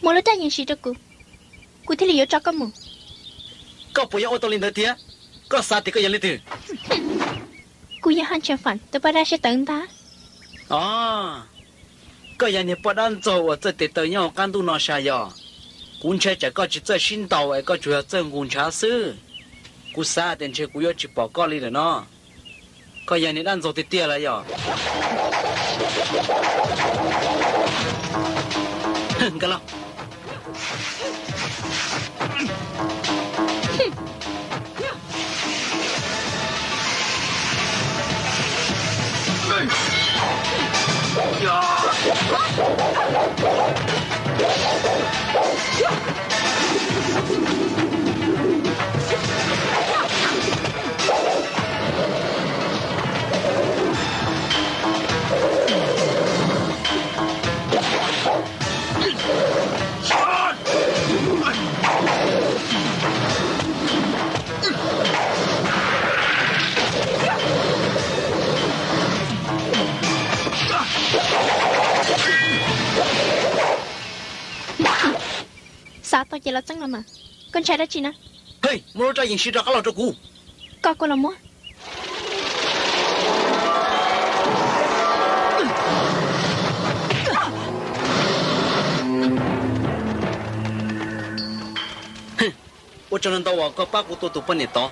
Muab lub raj yees sim rau kuv, kuv thiaj li yuav tso koj mus. Koj puas yuav ua tau li ntawd thiab? Koj xav tias koj yog leej twg? Kuv yog Haj Tshee Fam tus poj dab siab tawv ntag. Os, koj yog niag poj dab ntxaug uas txawj tes taw nyob hauv qab ntuj no sas yog? Kuv ntshai tsam koj tsis txawj sib ntaus es koj tsuas yog txawj nqus ntshav xwb. Kuv xav tias ntshe kuv yuav tsis pom koj li lawm no. Koj yog niag dab ntxaug tiag tiag los yog? Nkag los. Xav tau ces los txeeb los mas. Koj ntshai dab tsi na? Hej, muab lub raj yees sim rov qab los rau kuv. Koj kuj los muab. Ua tsaug ntau uas koj pab kuv tua tus poj niam tod.